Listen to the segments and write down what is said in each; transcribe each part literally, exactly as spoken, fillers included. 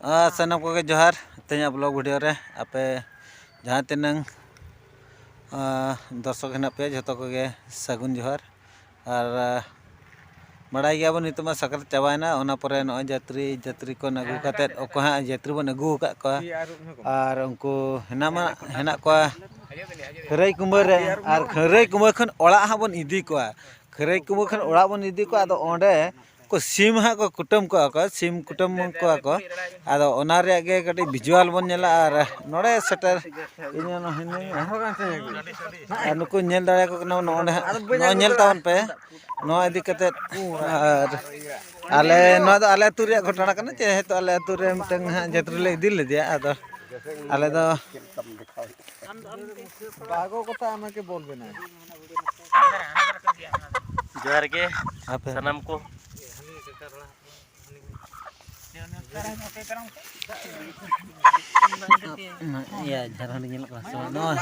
ᱟᱨ ᱥᱟᱱᱟᱢ ᱠᱚᱜᱮ ᱡᱚᱦᱟᱨ᱾ ᱛᱮᱦᱮᱧᱟᱜ ᱵᱞᱚᱜ ᱵᱷᱤᱰᱤᱭᱳ ᱨᱮ ᱟᱯᱮ ᱡᱟᱦᱟᱸ ᱛᱤᱱᱟᱹᱝ ᱟᱸ, ᱫᱚᱨᱥᱚᱠ ᱦᱮᱱᱟᱜ ᱯᱮᱭᱟ, ᱡᱷᱚᱛᱚ ᱠᱚᱜᱮ ᱥᱟᱹᱜᱩᱱ ᱡᱚᱦᱟᱨ᱾ ᱟᱨ ᱟᱸ, ᱵᱟᱲᱟᱭ ᱜᱮᱭᱟᱵᱚᱱ, ᱱᱤᱛᱚᱜ ᱢᱟ ᱥᱟᱠᱨᱟᱛ ᱪᱟᱵᱟᱭᱮᱱᱟ, ᱚᱱᱟ ᱯᱚᱨᱮ ᱱᱚᱜᱼᱚᱭ ᱡᱟᱹᱛᱨᱤ ᱡᱟᱹᱛᱨᱤ ᱠᱚ ᱟᱹᱜᱩ ᱠᱟᱛᱮᱫ, ᱚᱠᱚᱭ ᱦᱟᱸᱜ ᱡᱟᱹᱛᱨᱤ ᱵᱚᱱ ᱟᱹᱜᱩ ᱟᱠᱟᱫ ᱠᱚᱣᱟ, ᱟᱨ ᱩᱱᱠᱩ ᱦᱮᱱᱟᱜ ᱢᱟ ᱦᱮᱱᱟᱜ ᱠᱚᱣᱟ ᱠᱷᱟᱹᱨᱟᱹᱭ ᱠᱩᱢᱵᱟᱹ ᱨᱮ, ᱟᱨ ᱠᱷᱟᱹᱨᱟᱹᱭ ᱠᱩᱢᱵᱟᱹ ᱠᱷᱚᱱ ᱚᱲᱟᱜ ᱦᱟᱸᱜ ᱵᱚᱱ ᱤᱫᱤ ᱠᱚᱣᱟ᱾ ᱠᱷᱟᱹᱨᱟᱹᱭ ᱠᱩᱢᱵᱟᱹ ᱠᱷᱚᱱ ᱚᱲᱟᱜ ᱵᱚᱱ ᱤᱫᱤ ᱠᱚᱣᱟ, ᱟᱫᱚ ᱚᱸᱰᱮ ᱠᱚ ᱥᱤᱢ ᱦᱟᱸᱜ ᱠᱚ ᱠᱩᱴᱟᱹᱢ ᱠᱚᱣᱟ ᱠᱚ, ᱥᱤᱢ ᱠᱩᱴᱟᱹᱢ ᱠᱚᱣᱟ ᱠᱚ᱾ ᱟᱫᱚ ᱚᱱᱟ ᱨᱮᱭᱟᱜ ᱜᱮ ᱠᱟᱹᱴᱤᱡ ᱵᱷᱤᱡᱩᱣᱟᱞ ᱵᱚᱱ ᱧᱮᱞᱟ᱾ ᱟᱨ ᱱᱚᱰᱮ ᱥᱮᱴᱮᱨ, ᱤᱧ ᱦᱚᱸ ᱦᱤᱱᱟᱹᱧᱟ᱾ ᱟᱨ ᱱᱩᱠᱩ ᱧᱮᱞ ᱫᱟᱲᱮᱭᱟᱠᱚ ᱠᱟᱱᱟ, ᱱᱚᱜᱼᱚ ᱱᱚᱰᱮ ᱦᱟᱸᱜ, ᱱᱚᱜᱼᱚᱭ ᱧᱮᱞ ᱛᱟᱵᱚᱱ ᱯᱮ᱾ ᱱᱚᱣᱟ ᱤᱫᱤ ᱠᱟᱛᱮᱫ, ᱟᱨ ᱟᱞᱮ, ᱱᱚᱣᱟ ᱫᱚ ᱟᱞᱮ ᱟᱹᱛᱩ ᱨᱮᱭᱟᱜ ᱜᱷᱚᱴᱚᱱᱟ ᱠᱟᱱᱟ, ᱡᱮᱦᱮᱛᱩ ᱟᱞᱮ ᱟᱹᱛᱩ ᱨᱮ ᱢᱤᱫᱴᱟᱝ ᱦᱟᱸᱜ ᱡᱟᱹᱛᱨᱤ ᱞᱮ ᱤᱫᱤ ᱞᱮᱫᱮᱭᱟ᱾ ᱟᱫᱚ ᱟᱞᱮ ᱫᱚ ᱵᱟᱜᱚ ᱠᱚᱛᱟ ᱟᱢᱮ ᱠᱮ ᱵᱚᱞ ᱵᱮᱱᱟ᱾ ᱡᱚᱦᱟᱨ ᱜᱮ ᱟᱯᱮ ᱥᱟᱱᱟᱢ ᱠᱚ᱾ ᱤᱭᱟᱹ, ᱡᱷᱟᱨᱦᱟᱺᱰᱤ ᱧᱮᱞᱚᱜ ᱠᱟᱱᱟ ᱥᱮ ᱵᱟᱝ? ᱱᱚᱣᱟ,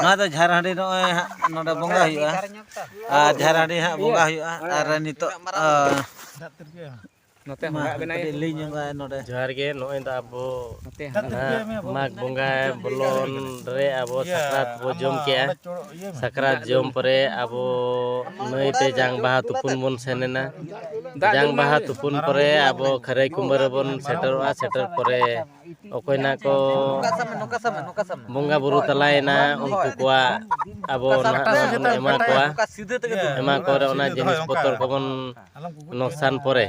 ᱱᱚᱣᱟ ᱫᱚ ᱡᱷᱟᱨᱦᱟᱺᱰᱤ, ᱱᱚᱜᱼᱚᱭ ᱦᱟᱸᱜ ᱱᱚᱰᱮ ᱵᱚᱸᱜᱟ ᱦᱩᱭᱩᱜᱼᱟ᱾ ᱟᱨ ᱡᱷᱟᱨᱦᱟᱺᱰᱤ ᱦᱟᱸᱜ ᱵᱚᱸᱜᱟ ᱦᱩᱭᱩᱜᱼᱟ᱾ ᱟᱨ ᱱᱤᱛᱚᱜ, ᱟᱸ, ᱱᱚᱛᱮ ᱢᱟ ᱦᱚᱸ ᱫᱟᱜ ᱵᱮᱱᱟᱭᱟ᱾ ᱠᱟᱹᱴᱤᱡ ᱞᱟᱹᱭ ᱧᱚᱜᱟᱭ ᱱᱚᱰᱮ᱾ ᱡᱚᱦᱟᱨ ᱜᱮ, ᱱᱚᱜᱼᱚᱭ ᱫᱚ ᱟᱵᱚ ᱱᱚᱛᱮ ᱦᱚᱸ᱾ ᱱᱟᱦᱟᱜ ᱢᱟᱜᱽ ᱵᱚᱸᱜᱟᱭ ᱵᱚᱞᱚᱱ ᱨᱮ ᱟᱵᱚ ᱥᱟᱠᱨᱟᱛ ᱵᱚ ᱡᱚᱢ ᱠᱮᱜᱼᱟ᱾ ᱥᱟᱠᱨᱟᱛ ᱡᱚᱢ ᱯᱚᱨᱮ ᱟᱵᱚ ᱱᱟᱹᱭ ᱛᱮ ᱡᱟᱝ ᱵᱟᱦᱟ ᱛᱩᱯᱩᱱ ᱵᱚᱱ ᱥᱮᱱ ᱮᱱᱟ᱾ ᱡᱟᱝ ᱵᱟᱦᱟ ᱛᱩᱯᱩᱱ ᱯᱚᱨᱮ ᱟᱵᱚ ᱠᱷᱟᱹᱨᱟᱹᱭ ᱠᱩᱢᱵᱟᱹ ᱨᱮᱵᱚᱱ ᱥᱮᱴᱮᱨᱚᱜᱼᱟ᱾ ᱥᱮᱴᱮᱨ ᱯᱚᱨᱮ ᱚᱠᱚᱭ ᱱᱟ ᱠᱚ ᱱᱚᱝᱠᱟ ᱥᱟᱵ ᱢᱮ, ᱱᱚᱝᱠᱟ ᱥᱟᱵ ᱢᱮ, ᱱᱚᱝᱠᱟ ᱥᱟᱵ ᱢᱮ᱾ ᱵᱚᱸᱜᱟ ᱵᱩᱨᱩ ᱛᱟᱞᱟᱭᱮᱱᱟ, ᱩᱱᱠᱩ ᱠᱚᱣᱟᱜ ᱟᱵᱚ ᱱᱟᱦᱟᱜ ᱱᱚᱣᱟ ᱵᱚᱱ ᱮᱢᱟ ᱠᱚᱣᱟ᱾ ᱱᱚᱝᱠᱟ ᱥᱤᱫᱷᱟᱹ ᱛᱮᱜᱮ ᱫᱩᱲᱩᱵ ᱮᱢᱟ ᱢᱮ᱾ ᱠᱚᱨᱮ ᱚᱱᱟ ᱡᱤᱱᱤᱥ ᱯᱚᱛᱚᱨ ᱠᱚᱵᱚᱱ ᱱᱚᱠᱥᱟᱱ ᱯᱚᱨᱮ,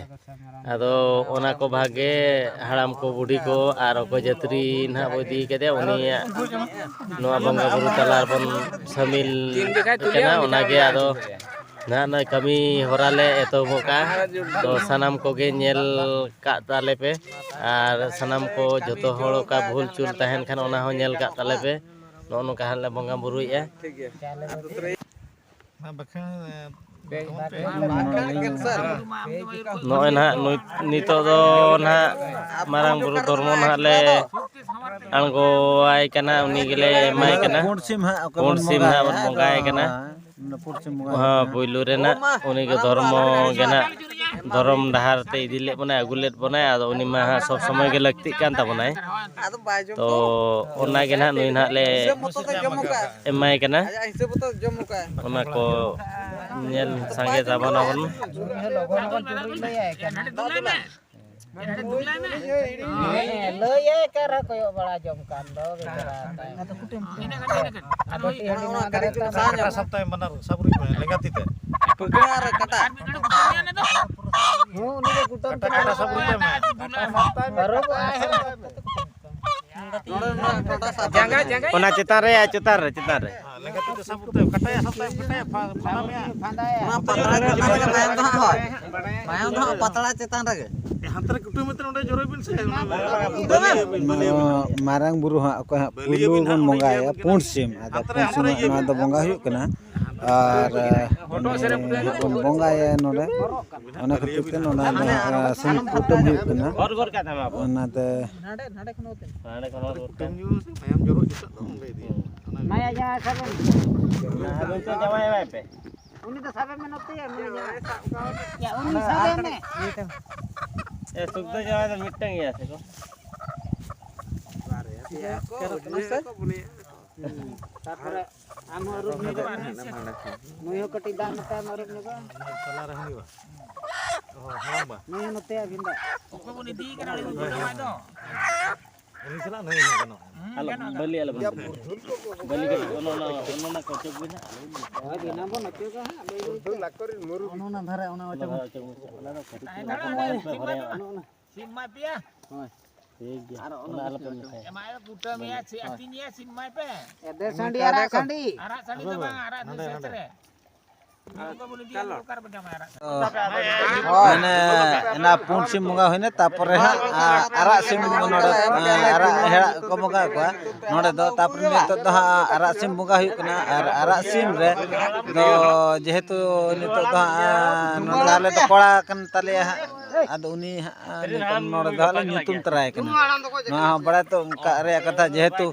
ᱟᱫᱚ ᱚᱱᱟ ᱠᱚ ᱵᱷᱟᱜᱮ ᱦᱟᱲᱟᱢ ᱠᱚ, ᱵᱩᱰᱷᱤ ᱠᱚ ᱟᱨ ᱚᱠᱚᱭ ᱡᱟᱹᱛᱨᱤ ᱱᱟᱦᱟᱜ ᱵᱚ ᱤᱫᱤ ᱠᱟᱫᱮᱭᱟ, ᱩᱱᱤᱭᱟᱜ ᱱᱚᱣᱟ ᱵᱚᱸᱜᱟ ᱵᱩᱨᱩ ᱛᱟᱞᱟ ᱨᱮᱵᱚᱱ ᱥᱟᱹᱢᱤᱞ ᱠᱟᱱᱟ᱾ ᱚᱱᱟᱜᱮ ᱟᱫᱚ ᱱᱟᱦᱟᱜ ᱱᱚᱜᱼᱚᱭ ᱠᱟᱹᱢᱤ ᱦᱚᱨᱟ ᱞᱮ ᱮᱛᱚᱦᱚᱵ ᱠᱟᱜᱼᱟ᱾ ᱛᱚ ᱥᱟᱱᱟᱢ ᱠᱚᱜᱮ ᱧᱮᱞ ᱠᱟᱜ ᱛᱟᱞᱮ ᱯᱮ ᱟᱨ ᱥᱟᱱᱟᱢ ᱠᱚ ᱡᱚᱛᱚ ᱦᱚᱲ ᱚᱠᱟ ᱵᱷᱩᱞ ᱪᱩᱞ ᱛᱟᱦᱮᱱ ᱠᱷᱟᱱ ᱚᱱᱟ ᱦᱚᱸ ᱧᱮᱞ ᱠᱟᱜ ᱛᱟᱞᱮ ᱯᱮ᱾ ᱱᱚᱜᱼᱚ ᱱᱚᱝᱠᱟ ᱦᱟᱸᱜ ᱞᱮ ᱵᱚᱸᱜᱟ ᱵᱩᱨᱩᱭᱮᱫᱼᱟ᱾ ᱴᱷᱤᱠ ᱜᱮᱭᱟ᱾ ᱢᱟ ᱵᱟᱠᱷᱟᱱ, ᱮ, ᱵᱟᱠᱷᱟᱱ ᱠᱮᱱᱥᱟᱨ᱾ ᱱᱚᱜᱼᱚᱭ ᱱᱟᱦᱟᱜ ᱱᱩᱭ, ᱱᱤᱛᱚᱜ ᱫᱚ ᱱᱟᱦᱟᱜ ᱢᱟᱨᱟᱝ ᱵᱩᱨᱩ ᱫᱷᱚᱨᱢᱚ ᱱᱟᱦᱟᱜ ᱞᱮ ᱟᱬᱜᱚᱣᱟᱭ ᱠᱟᱱᱟ, ᱩᱱᱤ ᱜᱮᱞᱮ ᱮᱢᱟᱭ ᱠᱟᱱᱟ᱾ ᱯᱩᱸᱰ ᱥᱤᱢ ᱦᱟᱸᱜ ᱚᱠᱚᱭ ᱯᱩᱸᱰ ᱵᱚᱱ ᱥᱤᱢ ᱱᱟᱦᱟᱜ ᱵᱚᱱ ᱵᱚᱸᱜᱟᱭᱟ, ᱵᱚᱸᱜᱟᱭ ᱠᱟᱱᱟ᱾ ᱦᱮᱸ᱾ ᱯᱚᱥᱪᱤᱢ ᱵᱚᱝᱜᱟ ᱦᱮᱸ, ᱯᱩᱭᱞᱩ ᱨᱮᱱᱟᱜ ᱩᱱᱤ ᱜᱮ ᱫᱷᱚᱨᱢᱚ ᱜᱮ ᱱᱟᱜ, ᱫᱷᱚᱨᱚᱢ ᱰᱟᱦᱟᱨ ᱛᱮ ᱤᱫᱤ ᱞᱮᱫ ᱵᱚᱱᱟᱭ, ᱟᱹᱜᱩ ᱞᱮᱫ ᱵᱚᱱᱟᱭ᱾ ᱟᱫᱚ ᱩᱱᱤ ᱢᱟ ᱦᱟᱸᱜ ᱥᱚᱵᱽ ᱥᱚᱢᱚᱭ ᱜᱮ ᱞᱟᱹᱠᱛᱤᱜ ᱠᱟᱱ ᱛᱟᱵᱚᱱᱟᱭ᱾ ᱛᱚ ᱚᱱᱟ ᱜᱮ ᱱᱟᱜ ᱱᱩᱭ ᱱᱟᱜ ᱞᱮ ᱮᱢᱟᱭ ᱠᱟᱱᱟ᱾ ᱚᱱᱟ ᱠᱚ ᱧᱮᱞ ᱥᱟᱸᱜᱮ ᱛᱟᱵᱚᱱ ᱟᱵᱚᱱ᱾ ᱞᱟᱹᱭᱟᱭ ᱠᱟᱱᱟ ᱠᱚᱭᱚᱜ ᱵᱟᱲᱟ ᱡᱚᱝ ᱠᱟᱱ ᱫᱚ ᱵᱮᱪᱟᱨᱟ ᱛᱟᱭ᱾ ᱟᱫᱚ ᱠᱩᱴᱟᱹᱢ ᱠᱩᱴᱟᱹᱢ᱾ ᱟᱫᱚ ᱛᱤ ᱦᱟᱺᱰᱤ ᱱᱚᱣᱟ ᱫᱷᱟᱨᱮ ᱛᱟᱢ᱾ ᱚᱠᱟᱴᱟᱜ ᱥᱟᱵ ᱛᱟᱭ ᱵᱟᱱᱟᱨ, ᱥᱟᱵ ᱨᱩᱭ ᱢᱮ, ᱞᱮᱸᱜᱟ ᱛᱤ ᱛᱮ᱾ ᱯᱟᱹᱠᱲᱟᱹ ᱟᱨ ᱠᱟᱴᱟ᱾ ᱦᱮᱸ, ᱩᱱᱤ ᱫᱚ ᱠᱩᱴᱟᱹᱢ ᱠᱟᱴᱟ, ᱠᱟᱴᱟ ᱥᱟᱵ ᱨᱩᱭ ᱛᱟᱭ ᱢᱮ᱾ ᱯᱟᱨᱚᱢᱚᱜ ᱟᱭ᱾ ᱱᱚᱰᱮ ᱱᱚᱣᱟ ᱴᱚᱴᱟ ᱥᱟᱵ᱾ ᱡᱟᱸᱜᱟ, ᱡᱟᱸᱜᱟ᱾ ᱚᱱᱟ ᱪᱮᱛᱟᱱ ᱨᱮ, ᱪᱮᱛᱟᱱ ᱨᱮ, ᱪᱮᱛᱟᱱ ᱨᱮ᱾ ᱦᱮᱸ, ᱞᱮᱸᱜᱟ ᱛᱤ ᱛᱮ ᱥᱟᱵ ᱨᱩᱭ ᱛᱟᱭ, ᱠᱟᱴᱟᱭᱟ ᱥᱟᱵ ᱛᱟᱭ, ᱠᱟᱴᱟᱭᱟ, ᱯᱷᱟ-, ᱯᱷᱟᱸᱫᱟ ᱢᱮᱭᱟ᱾ ᱯᱷᱟᱸᱫᱟᱭᱟ᱾ ᱚᱱᱟ ᱯᱟᱛᱲᱟ ᱪᱮᱛᱟᱱ ᱨᱮᱜᱮ ᱢᱟᱭᱟᱢ ᱫᱚ ᱦᱟᱸᱜ ᱦᱳᱭ᱾ ᱢᱟᱭᱟᱢ ᱫᱚ ᱦᱟᱸᱜ ᱯᱟᱛᱲᱟ ᱪᱮᱛᱟᱱ ᱨᱮᱜᱮ᱾ ᱦᱟᱱᱛᱮ ᱨᱮ ᱠᱩᱴᱟᱹᱢ ᱠᱟᱛᱮ ᱚᱸᱰᱮ ᱡᱚᱨᱚᱭ ᱵᱤᱱ ᱥᱮ᱾ ᱵᱟᱹᱞᱤᱭᱟᱹ ᱵᱤᱱ, ᱵᱟᱹᱞᱤᱭᱟᱹ ᱵᱤᱱ᱾ ᱱᱚᱣᱟ ᱢᱟᱨᱟᱝ ᱵᱩᱨᱩ ᱦᱟᱸᱜ ᱚᱠᱚᱭ ᱦᱟᱸᱜ ᱵᱟᱹᱞᱤᱭᱟᱹ ᱯᱩᱭᱞᱩ ᱵᱤᱱ ᱵᱚᱱ ᱦᱟᱸᱜ, ᱵᱚᱸᱜᱟᱭᱟ, ᱵᱟᱹᱞᱤᱭᱟᱹ ᱵᱤᱱ᱾ ᱯᱩᱸᱰ ᱥᱤᱢ᱾ ᱟᱫᱚ ᱦᱟᱱᱛᱮ ᱨᱮ, ᱯᱩᱸᱰ ᱦᱟᱱᱛᱮ ᱨᱮ ᱥᱤᱢ ᱤᱭᱟᱹ ᱱᱚᱣᱟ ᱵᱤᱱ᱾ ᱫᱚ ᱵᱚᱸᱜᱟ ᱦᱩᱭᱩᱜ ᱠᱟᱱᱟ᱾ ᱟᱨ, ᱦᱚᱴᱚᱜ ᱥᱮᱫ ᱨᱮ ᱮ, ᱯᱩᱨᱟᱹ ᱦᱟᱸᱜ ᱵᱚᱱ ᱵᱚᱸᱜᱟᱭᱟ ᱱᱚᱰᱮ᱾ ᱚᱱᱟ ᱠᱷᱟᱹᱛᱤᱨ ᱛᱮ ᱱᱚᱰᱮ ᱫᱚ ᱦᱟᱸᱜ, ᱮ, ᱥᱤᱢ ᱠᱩᱴᱟᱹᱢ ᱦᱩᱭᱩᱜ ᱠᱟᱱᱟ᱾ ᱚᱱᱟᱛᱮ ᱱᱟᱰᱮ, ᱱᱟᱰᱮ ᱠᱷᱚᱱ ᱦᱚᱸ ᱛᱮ᱾ ᱦᱟᱸᱰᱮ ᱠᱷᱚᱱ ᱦᱚᱸ ᱠᱩᱴᱟᱹᱢ ᱡᱩᱞ ᱥᱮ ᱢᱟᱭᱟᱢ ᱡᱚᱨᱚᱜ ᱡᱚᱠᱷᱚᱱ ᱫᱚ ᱚᱸᱰᱮ ᱤᱫᱤᱭᱟ᱾ ᱚᱱᱟ ᱢᱟᱭᱟ ᱡᱟᱦᱟᱸᱭ ᱥᱟᱵ ᱮᱱ᱾ ᱟᱵᱮᱱ ᱛᱚ ᱡᱟᱶᱟᱭ ᱮᱢᱟᱭ ᱯᱮ᱾ ᱩᱱᱤ ᱫᱚ ᱥᱟᱵᱮ ᱢᱮ ᱱᱚᱛᱮ, ᱩᱱᱤ ᱡᱟᱶᱟᱭ᱾ ᱭᱟ, ᱩᱱᱤ ᱥᱟᱵᱮ ᱢᱮ᱾ ᱮ, ᱥᱩᱠᱫᱟᱹ ᱡᱟᱶᱟᱭ ᱫᱚ ᱢᱤᱫᱴᱟᱝ ᱜᱮᱭᱟ ᱥᱮ ᱠᱚ? ᱵᱟᱨᱭᱟ ᱯᱮᱭᱟ ᱠᱚ, ᱠᱟᱨᱚᱱ ᱠᱟᱱᱟ ᱥᱮ? ᱦᱩᱸ᱾ ᱛᱟᱨᱯᱚᱨᱮ ᱟᱢ ᱦᱚᱸ ᱟᱹᱨᱩᱵ ᱧᱚᱜᱚᱜ ᱢᱮ᱾ ᱱᱩᱭ ᱦᱚᱸ ᱠᱟᱹᱴᱤᱡ ᱫᱟᱜ ᱱᱚᱛᱮ ᱟᱹᱨᱩᱵ ᱧᱚᱜᱚᱜᱼᱟ᱾ ᱛᱟᱞᱟ ᱨᱮ ᱦᱟᱹᱱᱤ ᱵᱟ᱾ ᱚ, ᱦᱟᱲᱟᱢ ᱵᱟ᱾ ᱱᱩᱭ ᱦᱚᱸ ᱱᱚᱛᱮ ᱟᱹᱵᱤᱱ ᱫᱚ᱾ ᱚᱠᱚᱭ ᱵᱚᱱ ᱤᱫᱤᱭᱮ ᱠᱟᱱᱟ, ᱩᱱᱤ ᱵᱚᱱ ᱡᱚᱢᱟᱭ ᱫᱚ᱾ ᱩᱱᱤ ᱥᱟᱞᱟᱜ ᱱᱩᱭ ᱦᱚᱸ ᱜᱟᱱᱚᱜᱼᱟ᱾ ᱦᱩᱸ, ᱟᱞᱚ, ᱜᱟᱱᱚᱜᱼᱟ᱾ ᱵᱟᱹᱞᱤ ᱟᱞᱚ ᱵᱚᱱ ᱤᱫᱤᱭᱟ᱾ ᱵᱟᱹᱞᱤ ᱠᱟᱹᱴᱤᱡ ᱚᱱᱟ, ᱚᱱᱟ, ᱚᱱᱟ, ᱚᱱᱟ ᱠᱚ ᱚᱪᱚᱜ ᱵᱤᱱ ᱦᱟᱸᱜ᱾ ᱦᱳᱭ, ᱫᱤᱱᱟᱹᱢ ᱵᱚᱱ ᱚᱪᱚᱜᱟ ᱦᱟᱸᱜ, ᱵᱟᱹᱭ ᱵᱟᱹᱭ ᱛᱮ᱾ ᱚᱱᱟ ᱫᱷᱟᱨᱮ, ᱚᱱᱟ ᱚᱪᱚᱜ ᱵᱤᱱ᱾ ᱚᱱᱟ ᱫᱚ ᱠᱟᱹᱴᱤᱡ ᱛᱟᱦᱮᱸ ᱠᱟᱱᱟ᱾ ᱚᱱᱟ ᱥᱤᱢ ᱮᱢᱟᱭ ᱯᱮᱭᱟ᱾ ᱦᱳᱭ᱾ ᱴᱷᱤᱠ ᱜᱮᱭᱟ᱾ ᱟᱨ ᱚᱱᱟ ᱚᱱᱟ ᱟᱞᱚ ᱯᱮ ᱢᱮᱥᱟᱭᱟ᱾ ᱮᱢᱟᱭ ᱯᱮ, ᱠᱩᱴᱟᱹᱢ ᱮᱭᱟ, ᱥᱤ-, ᱟᱹᱛᱤᱧ ᱮᱭᱟ, ᱥᱤᱢ ᱮᱢᱟᱭ ᱯᱮ᱾ ᱮ, ᱫᱮ ᱥᱟᱺᱰᱤ, ᱟᱨᱟᱜ ᱥᱟᱺᱰᱤ᱾ ᱟᱨᱟᱜ ᱥᱟᱺᱰᱤ ᱫᱚ ᱵᱟᱝ, ᱟᱨᱟᱜ ᱫᱚ ᱥᱮᱛ ᱨᱮ᱾ ᱢᱟᱱᱮ ᱚᱱᱟ ᱯᱩᱸᱰ ᱥᱤᱢ ᱵᱚᱸᱜᱟ ᱦᱩᱭᱱᱟ, ᱛᱟᱯᱚᱨᱮ ᱦᱟᱸᱜ, ᱟ, ᱟᱨᱟᱜ ᱥᱤᱢ ᱱᱚᱰᱮ, ᱟ, ᱟᱨᱟᱜ ᱦᱮᱲᱟᱜ ᱠᱚ ᱵᱚᱸᱜᱟ ᱠᱚᱣᱟ ᱱᱚᱰᱮ ᱫᱚ᱾ ᱛᱟᱯᱚᱨᱮ ᱱᱤᱛᱚᱜ ᱫᱚ ᱦᱟᱸᱜ ᱟᱨᱟᱜ ᱥᱤᱢ ᱵᱚᱸᱜᱟ ᱦᱩᱭᱩᱜ ᱠᱟᱱᱟ᱾ ᱟᱨ ᱟᱨᱟᱜ ᱥᱤᱢ ᱨᱮ ᱫᱚ ᱡᱮᱦᱮᱛᱩ ᱱᱤᱛᱚᱜ ᱫᱚ ᱦᱟᱸᱜ, ᱟ, ᱱᱚᱰᱮ ᱫᱚ ᱟᱞᱮ ᱫᱚ ᱠᱚᱲᱟ ᱠᱟᱱ ᱛᱟᱞᱮᱭᱟ ᱦᱟᱸᱜ᱾ ᱟᱫᱚ ᱩᱱᱤ ᱦᱟᱸᱜ ᱱᱤᱛᱚᱝ ᱱᱚᱰᱮ ᱫᱚ ᱦᱟᱸᱜ ᱞᱮ ᱧᱩᱛᱩᱢ ᱛᱟᱨᱟᱭ ᱠᱟᱱᱟ᱾ ᱱᱚᱣᱟ ᱦᱚᱸ ᱵᱟᱲᱟᱭ ᱛᱚ ᱠᱟᱜ ᱨᱮᱭᱟᱜ ᱠᱟᱛᱷᱟ, ᱡᱮᱦᱮᱛᱩ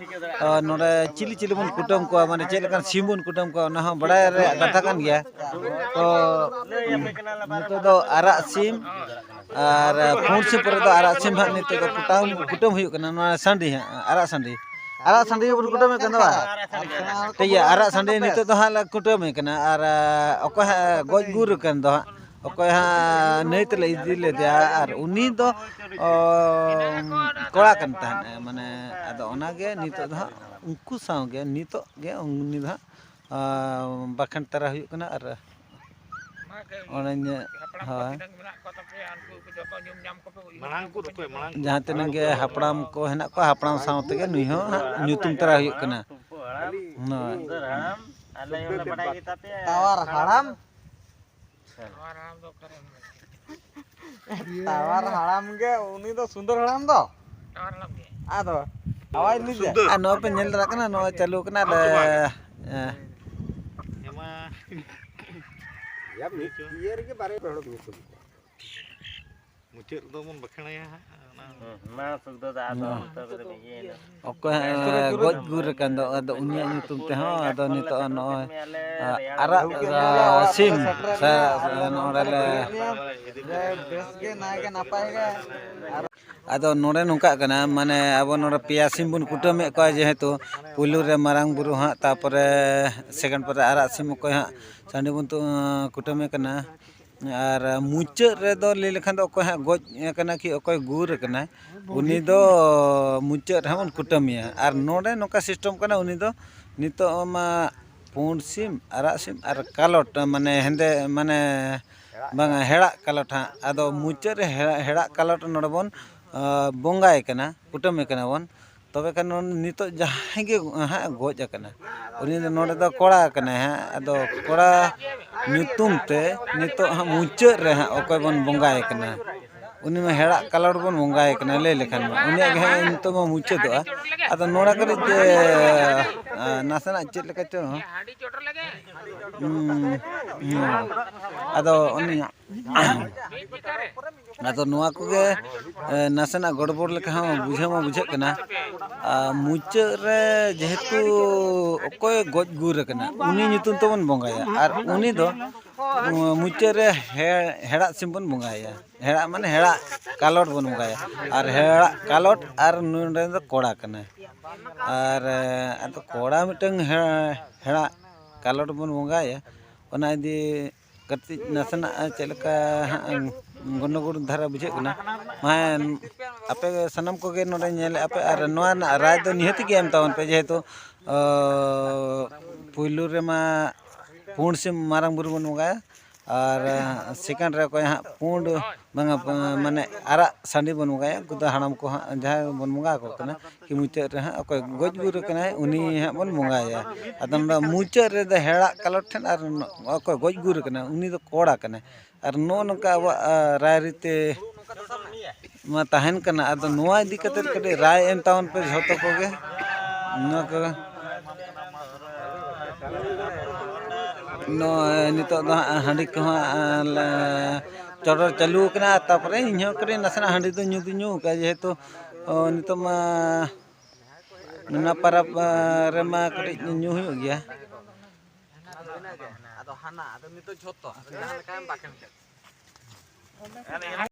ᱱᱚᱰᱮ ᱪᱤᱞᱤ ᱪᱤᱞᱤ ᱵᱚᱱ ᱠᱩᱴᱟᱹᱢ ᱠᱚᱣᱟ, ᱢᱟᱱᱮ ᱪᱮᱫ ᱞᱮᱠᱟᱱ ᱥᱤᱢ ᱵᱚᱱ ᱠᱩᱴᱟᱹᱢ ᱠᱚᱣᱟ, ᱚᱱᱟ ᱦᱚᱸ ᱵᱟᱲᱟᱭ ᱨᱮᱭᱟᱜ ᱠᱟᱛᱷᱟ ᱠᱟᱱ ᱜᱮᱭᱟ᱾ ᱛᱚ ᱱᱤᱛᱚᱜ ᱫᱚ ᱟᱨᱟᱜ ᱥᱤᱢ ᱟᱨ ᱯᱩᱸᱰ ᱥᱤᱢ ᱯᱚᱨᱮ ᱫᱚ ᱟᱨᱟᱜ ᱥᱤᱢ ᱦᱟᱸᱜ ᱱᱤᱛᱚᱜ ᱫᱚ ᱠᱩᱴᱟᱹᱢ, ᱠᱩᱴᱟᱹᱢ ᱦᱩᱭᱩᱜ ᱠᱟᱱᱟ, ᱱᱚᱣᱟ ᱥᱟᱺᱰᱤ ᱦᱟᱸᱜ, ᱟᱨᱟᱜ ᱥᱟᱺᱰᱤ᱾ ᱟᱨᱟᱜ ᱥᱟᱺᱰᱤ ᱜᱮᱵᱚᱱ ᱠᱩᱴᱟᱹᱢᱮ ᱠᱟᱱ ᱫᱚ ᱵᱟᱝ? ᱴᱷᱤᱠ ᱜᱮᱭᱟ, ᱟᱨᱟᱜ ᱥᱟᱺᱰᱤ ᱱᱤᱛᱚᱜ ᱫᱚ ᱦᱟᱸᱜ ᱞᱮ ᱠᱩᱴᱟᱹᱢᱮ ᱠᱟᱱᱟ᱾ ᱟᱨ ᱚᱠᱚᱭ ᱦᱟᱸᱜ ᱜᱚᱡ ᱜᱩᱨ ᱟᱠᱟᱱ ᱫᱚ ᱦᱟᱸᱜ, ᱚᱠᱚᱭ ᱦᱟᱸᱜ ᱱᱟᱹᱭ ᱛᱮᱞᱮ ᱤᱫᱤ ᱞᱮᱫᱮᱭᱟ, ᱟᱨ ᱩᱱᱤ ᱫᱚ ᱚ, ᱠᱚᱲᱟ ᱠᱟᱱ ᱛᱟᱦᱮᱸᱫ, ᱢᱟᱱᱮ ᱟᱫᱚ ᱚᱱᱟᱜᱮ ᱱᱤᱛᱚᱜ ᱫᱚ ᱦᱟᱸᱜ ᱩᱱᱠᱩ ᱥᱟᱶᱜᱮ ᱱᱤᱛᱚᱜ ᱜᱮ ᱩᱱᱤ ᱫᱚ ᱦᱟᱸᱜ ᱵᱟᱠᱷᱮᱬ ᱛᱟᱨᱟ ᱦᱩᱭᱩᱜ ᱠᱟᱱᱟ᱾ ᱟᱨ ᱚᱱᱮᱧ, ᱦᱳᱭ, ᱢᱟᱲᱟᱝ ᱠᱚ ᱚᱠᱚᱭ ᱢᱟᱲᱟᱝ ᱠᱚ? ᱡᱟᱦᱟᱸ ᱛᱤᱱᱟᱹᱜ ᱜᱮ ᱦᱟᱯᱲᱟᱢ ᱠᱚ ᱦᱮᱱᱟᱜ ᱠᱚᱣᱟ, ᱦᱟᱯᱲᱟᱢ ᱥᱟᱶ ᱛᱮᱜᱮ ᱱᱩᱭ ᱦᱚᱸ ᱦᱟᱸᱜ ᱧᱩᱛᱩᱢ ᱛᱟᱨᱟ ᱦᱩᱭᱩᱜ ᱠᱟᱱᱟ᱾ ᱦᱳᱭ᱾ ᱟᱞᱮ ᱦᱚᱸᱞᱮ ᱵᱟᱲᱟᱭ ᱜᱮᱛᱟ ᱯᱮᱭᱟ᱾ ᱛᱟᱣᱟᱨ ᱦᱟᱲᱟᱢ᱾ ᱛᱟᱣᱟᱨ ᱦᱟᱲᱟᱢ ᱜᱮ ᱩᱱᱤ ᱫᱚ, ᱥᱩᱱᱫᱚᱨ ᱦᱟᱲᱟᱢ ᱫᱚ᱾ ᱟᱫᱚ ᱟᱣᱟᱡᱽ ᱞᱤᱧ ᱫᱮ᱾ ᱟᱨ ᱱᱚᱜᱼᱚᱭ ᱯᱮ ᱧᱮᱞ ᱫᱟᱲᱮᱭᱟᱜ ᱠᱟᱱᱟ, ᱱᱚᱜᱼᱚᱭ ᱪᱟᱹᱞᱩ ᱠᱟᱱᱟ᱾ ᱟᱫᱚ, ᱮ, ᱭᱟ, ᱢᱤᱫ ᱤᱭᱟᱹ ᱨᱮᱜᱮ ᱵᱟᱨᱭᱟ ᱯᱮ ᱦᱚᱲ ᱢᱤᱫ ᱠᱚ᱾ ᱢᱩᱪᱟᱹᱫ ᱨᱮᱫᱚ ᱵᱚᱱ ᱵᱟᱠᱷᱮᱬᱟᱭᱟ ᱦᱟᱸᱜ, ᱚᱱᱟ ᱦᱩᱸ, ᱢᱟ ᱥᱩᱠᱫᱟᱹ ᱫᱟ, ᱟᱫᱚ ᱦᱩᱸ᱾ ᱚᱱᱛᱮ ᱨᱮᱫᱚ ᱵᱤᱡᱤᱭᱮᱱᱟ᱾ ᱚᱠᱚᱭ ᱦᱟᱸᱜ ᱜᱚᱡ ᱜᱩᱨ ᱟᱠᱟᱱ ᱫᱚ, ᱟᱫᱚ ᱩᱱᱤᱭᱟᱜ ᱧᱩᱛᱩᱢ ᱛᱮᱦᱚᱸ ᱟᱫᱚ ᱱᱤᱛᱚᱜ ᱱᱚᱜᱼᱚᱭ, ᱟ, ᱟᱨᱟᱜ, ᱟ, ᱥᱤᱢ ᱥᱮ ᱱᱚᱰᱮ ᱞᱮ ᱵᱮᱥ ᱜᱮ, ᱱᱟᱭ ᱜᱮ, ᱱᱟᱯᱟᱭ ᱜᱮ᱾ ᱟᱫᱚ ᱱᱚᱰᱮ ᱱᱚᱝᱠᱟᱜ ᱠᱟᱱᱟ, ᱢᱟᱱᱮ ᱟᱵᱚ ᱱᱚᱰᱮ ᱯᱮᱭᱟ ᱥᱤᱢ ᱵᱚᱱ ᱠᱩᱴᱟᱹᱢᱮᱫ ᱠᱚᱣᱟ, ᱡᱮᱦᱮᱛᱩ ᱯᱩᱭᱞᱩ ᱨᱮ ᱢᱟᱨᱟᱝ ᱵᱩᱨᱩ ᱦᱟᱸᱜ, ᱛᱟᱯᱚᱨᱮ second ᱯᱚᱨᱮ ᱟᱨᱟᱜ ᱥᱤᱢ ᱚᱠᱚᱭ ᱦᱟᱸᱜ ᱥᱟᱺᱰᱤ ᱵᱚᱱ ᱛᱩ-, ᱠᱩᱴᱟᱹᱢᱮ ᱠᱟᱱᱟ᱾ ᱟᱨ ᱢᱩᱪᱟᱹᱫ ᱨᱮᱫᱚ ᱞᱟᱹᱭ ᱞᱮᱠᱷᱟᱱ ᱫᱚ ᱚᱠᱚᱭ ᱦᱟᱸᱜ ᱜᱚᱡ ᱟᱠᱟᱱᱟ ᱠᱤ ᱚᱠᱚᱭ ᱜᱩᱨ ᱟᱠᱟᱱᱟᱭ, ᱩᱱᱤ ᱫᱚ ᱢᱩᱪᱟᱹᱫ ᱨᱮᱦᱚᱸ ᱵᱚᱱ ᱠᱩᱴᱟᱹᱢᱮᱭᱟ᱾ ᱟᱨ ᱱᱚᱰᱮ ᱱᱚᱝᱠᱟ system ᱠᱟᱱᱟ, ᱩᱱᱤ ᱫᱚ ᱱᱤᱛᱚᱜ ᱢᱟ ᱯᱩᱸᱰ ᱥᱤᱢ, ᱟᱨᱟᱜ ᱥᱤᱢ ᱟᱨ ᱠᱟᱞᱚᱴ, ᱢᱟᱱᱮ ᱦᱮᱸᱫᱮ, ᱢᱟᱱᱮ ᱵᱟᱝᱟ, ᱦᱮᱲᱟᱜ ᱠᱟᱞᱚᱴ ᱦᱟᱸᱜ᱾ ᱟᱫᱚ ᱢᱩᱪᱟᱹᱫ ᱨᱮ ᱦᱮᱲᱟᱜ, ᱦᱮᱲᱟᱜ ᱠᱟᱞᱚᱴ ᱱᱚᱰᱮ ᱵᱚᱱ, ᱟ, ᱵᱚᱸᱜᱟᱭᱮ ᱠᱟᱱᱟ, ᱠᱩᱴᱟᱹᱢᱮ ᱠᱟᱱᱟ ᱵᱚᱱ᱾ ᱛᱚᱵᱮ ᱠᱷᱟᱱ ᱱᱚᱰᱮ ᱱᱤᱛᱚᱜ ᱡᱟᱦᱟᱸᱭ ᱜᱮ ᱦᱟᱸᱜ ᱜᱚᱡ ᱟᱠᱟᱱᱟ, ᱩᱱᱤ ᱫᱚ ᱱᱚᱰᱮ ᱫᱚ ᱠᱚᱲᱟ ᱠᱟᱱᱟᱭ ᱦᱟᱸᱜ᱾ ᱟᱫᱚ ᱠᱚᱲᱟ ᱧᱩᱛᱩᱢ ᱛᱮ ᱱᱤᱛᱚᱜ ᱦᱟᱸᱜ ᱢᱩᱪᱟᱹᱫ ᱨᱮ ᱦᱟᱸᱜ ᱚᱠᱚᱭ ᱵᱚᱱ ᱵᱚᱸᱜᱟᱭᱮ ᱠᱟᱱᱟ, ᱩᱱᱤ ᱢᱟ ᱦᱮᱲᱟᱜ ᱠᱟᱞᱚᱴ ᱵᱚᱱ ᱵᱚᱸᱜᱟᱭᱮ ᱠᱟᱱᱟ, ᱞᱟᱹᱭ ᱞᱮᱠᱷᱟᱱ ᱢᱟ ᱩᱱᱤᱭᱟᱜ ᱜᱮ ᱦᱟᱸᱜ ᱱᱤᱛᱚᱜ ᱢᱟ ᱢᱩᱪᱟᱹᱫᱚᱜᱼᱟ᱾ ᱟᱫᱚ ᱱᱚᱰᱮ ᱠᱟᱹᱴᱤᱡ, ᱮ, ᱱᱟᱥᱮᱱᱟᱜ ᱪᱮᱫ ᱞᱮᱠᱟ ᱪᱚ, ᱦᱩᱸ, ᱦᱩᱸ, ᱟᱫᱚ ᱩᱱᱤ ᱟᱫᱚ ᱱᱚᱣᱟ ᱠᱚᱜᱮ ᱮ, ᱱᱟᱥᱮᱱᱟᱜ ᱜᱚᱲᱵᱚᱲ ᱞᱮᱠᱟ ᱦᱚᱸ ᱵᱩᱡᱷᱟᱹᱣ ᱢᱟ ᱵᱩᱡᱷᱟᱹᱜ ᱠᱟᱱᱟ᱾ ᱟᱨ ᱢᱩᱪᱟᱹᱫ ᱨᱮ ᱡᱮᱦᱮᱛᱩ ᱚᱠᱚᱭ ᱜᱚᱡ ᱜᱩᱨ ᱟᱠᱟᱱᱟ, ᱩᱱᱤ ᱧᱩᱛᱩᱢ ᱛᱮᱵᱚᱱ ᱵᱚᱸᱜᱟᱭᱟ, ᱟᱨ ᱩᱱᱤ ᱫᱚ ᱩᱸ, ᱢᱩᱪᱟᱹᱫ ᱨᱮ ᱦᱮ- ᱦᱮᱲᱟᱜ ᱥᱤᱢ ᱵᱚᱱ ᱵᱚᱸᱜᱟᱭᱟ᱾ ᱦᱮᱲᱟᱜ ᱢᱟᱱᱮ ᱦᱮᱲᱟᱜ ᱠᱟᱞᱚᱴ ᱵᱚᱱ ᱵᱚᱸᱜᱟᱭᱟ᱾ ᱟᱨ ᱦᱮᱲᱟᱜ ᱠᱟᱞᱚᱴ ᱟᱨ ᱱᱩᱭ ᱱᱚᱰᱮ ᱫᱚ ᱠᱚᱲᱟ ᱠᱟᱱᱟᱭ᱾ ᱟᱨ ᱮ, ᱟᱫᱚ ᱠᱚᱲᱟ ᱢᱤᱫᱴᱟᱝ ᱦᱮ- ᱦᱮᱲᱟᱜ ᱠᱟᱞᱚᱴ ᱵᱚᱱ ᱵᱚᱸᱜᱟᱭᱟ᱾ ᱚᱱᱟ ᱤᱫᱤ ᱠᱟᱹᱴᱤᱡ ᱱᱟᱥᱮᱱᱟᱜ ᱪᱮᱫ ᱞᱮᱠᱟ ᱦᱟᱸᱜ ᱜᱚᱱᱰᱚᱜᱳᱲ ᱫᱷᱟᱨᱟ ᱵᱩᱡᱷᱟᱹᱜ ᱠᱟᱱᱟ᱾ ᱢᱟ ᱟᱯᱮ ᱥᱟᱱᱟᱢ ᱠᱚᱜᱮ ᱱᱚᱰᱮ ᱧᱮᱞᱮᱫᱼᱟ ᱯᱮ, ᱟᱨ ᱱᱚᱣᱟ ᱨᱮᱱᱟᱜ ᱨᱟᱭ ᱫᱚ ᱱᱤᱦᱟᱹᱛ ᱜᱮ ᱮᱢ ᱛᱟᱵᱚᱱ ᱯᱮ, ᱡᱮᱦᱮᱛᱩ ᱚ, ᱯᱩᱭᱞᱩ ᱨᱮᱢᱟ ᱯᱩᱸᱰ ᱥᱤᱢ ᱢᱟᱨᱟᱝ ᱵᱩᱨᱩ ᱵᱚᱱ ᱵᱚᱸᱜᱟᱭᱟ, ᱟᱨ ᱥᱮᱠᱮᱱᱰ ᱨᱮ ᱚᱠᱚᱭ ᱦᱟᱸᱜ ᱯᱩᱸᱰ ᱵᱟᱝᱟ, ᱢᱟᱱᱮ ᱟᱨᱟᱜ ᱥᱟᱺᱰᱤ ᱵᱚᱱ ᱵᱚᱸᱜᱟᱭᱟ, ᱩᱱᱠᱩ ᱫᱚ ᱦᱟᱲᱟᱢ ᱠᱚ ᱦᱟᱸᱜ ᱡᱟᱦᱟᱸᱭ ᱵᱚᱱ ᱵᱚᱸᱜᱟ ᱟᱠᱚ ᱠᱟᱱᱟ, ᱠᱤ ᱢᱩᱪᱟᱹᱫ ᱨᱮ ᱦᱟᱸᱜ ᱚᱠᱚᱭ ᱜᱚᱡ ᱜᱩᱨ ᱟᱠᱟᱱᱟᱭ, ᱩᱱᱤ ᱦᱟᱸᱜ ᱵᱚᱱ ᱵᱚᱸᱜᱟᱭᱟ᱾ ᱟᱫᱚ ᱱᱚᱰᱮ ᱢᱩᱪᱟᱹᱫ ᱨᱮᱫᱚ ᱦᱮᱲᱟᱜ ᱠᱟᱞᱚᱴ ᱴᱷᱮᱱ ᱟᱨ ᱚᱠᱚᱭ ᱜᱚᱡ ᱜᱩᱨ ᱟᱠᱟᱱᱟᱭ, ᱩᱱᱤ ᱫᱚ ᱠᱚᱲᱟ ᱠᱟᱱᱟᱭ᱾ ᱟᱨ ᱱᱚᱜᱼᱚ ᱱᱚᱝᱠᱟ ᱟᱵᱚᱣᱟᱜ, ᱟ, ᱨᱟᱭᱨᱤᱛᱤ ᱢᱟ ᱛᱟᱦᱮᱱ ᱠᱟᱱᱟ᱾ ᱟᱫᱚ ᱱᱚᱣᱟ ᱤᱫᱤ ᱠᱟᱛᱮᱫ ᱠᱟᱹᱴᱤᱡ ᱨᱟᱭ ᱮᱢ ᱛᱟᱵᱚᱱ ᱯᱮ ᱡᱷᱚᱛᱚ ᱠᱚᱜᱮ᱾ ᱱᱚᱣᱟ ᱠᱚ, ᱱᱚᱜᱼᱚᱭ ᱱᱤᱛᱚᱜ ᱫᱚ ᱦᱟᱸᱜ ᱦᱟᱺᱰᱤ ᱠᱚᱦᱚᱸ, ᱟ, ᱞᱮ ᱪᱚᱰᱚᱨ ᱪᱟᱹᱞᱩ ᱟᱠᱟᱱᱟ᱾ ᱛᱟᱨᱯᱚᱨᱮ ᱤᱧᱦᱚᱸ ᱠᱟᱹᱴᱤᱡ ᱱᱟᱥᱮᱱᱟᱜ ᱦᱟᱺᱰᱤ ᱫᱚ ᱧᱩ ᱫᱚᱧ ᱧᱩ ᱟᱠᱟᱫᱼᱟ, ᱡᱮᱦᱮᱛᱩ, ᱚ, ᱱᱤᱛᱚᱜ ᱢᱟ ᱚᱱᱟ ᱯᱟᱨᱟᱵᱽ, ᱟ, ᱨᱮᱢᱟ ᱠᱟᱹᱴᱤᱡ ᱧᱩ ᱦᱩᱭᱩᱜ ᱜᱮᱭᱟ᱾ ᱟᱫᱚ ᱦᱟᱱᱟ, ᱟᱫᱚ ᱱᱤᱛᱚᱜ ᱡᱷᱚᱛᱚ, ᱟᱫᱚ ᱡᱟᱦᱟᱸ ᱞᱮᱠᱟᱭ ᱵᱟᱠᱷᱮᱲ ᱠᱮᱫ᱾